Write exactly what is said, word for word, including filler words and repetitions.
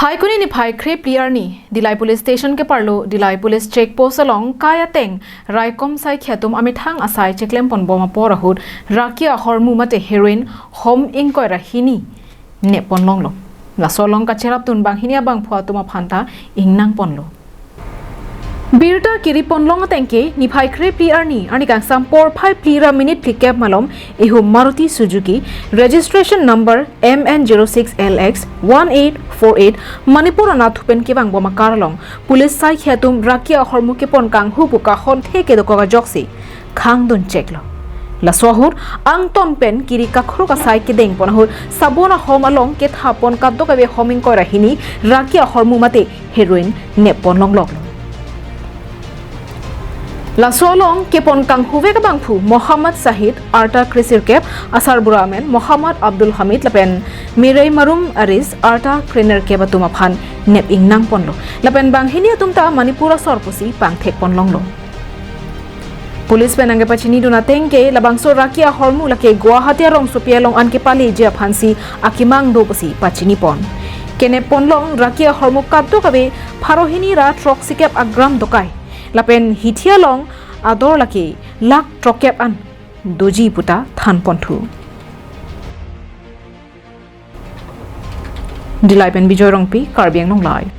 Phaikuni niphai kre phli arni, Dillai Police Station keparlo, Dillai Police Check Post along kai ateng raikom saikhi atum amethang asai cheklem ponbom apor ahut raki ahormu mate heroin hom ingkoi ra hini nep ponlonglo. Laso along kacherapdun banghini abangphu atum aphanta ingnang ponlo. Birta kiri ponlong ateng ke niphai kre phli arni, arni kangsam porphai phli ra minute phlikep malom ehum Maruti Suzuki, registration number M N zero six L X one eight four eight, Manipur anatthu pen kevangbom akar along police saikhi atum raki ahormu kepon kanghu pu kahon the kedokok ajoksi khangdun cheklo. Laso ahut angton pen kiri kakruk asai kedeng pon ahut sabon ahom along ketha pon kadokave hom ingkoi ra hini raki ahormu mate heroin nep ponlongloklo. Laso along kepon kanghuvek abangphu Mohammad Sahid, arta kresirkep, asarbura amen Mohammad Abdul Hamid lapen Mirei Marum Aris, arta krenerkep atum aphan nep ingnang ponlo. Lapen banghini atum ta Manipur asor pusi pangthek ponlonglo. Police pen nangkepachinidun ateng ke labangso raki ahormu lake Guwahati arongsopi along an kepaleji aphansi akemang do pusi pachini pon. Kenep ponlong raki ahormu kadokave pharo hini ra throksikep agram dokai. Lapen hithi along ador lake lakh throkkep an doji puta than ponthu. Dillai pen Bijoy Rongpi, Karbi Anglong Live.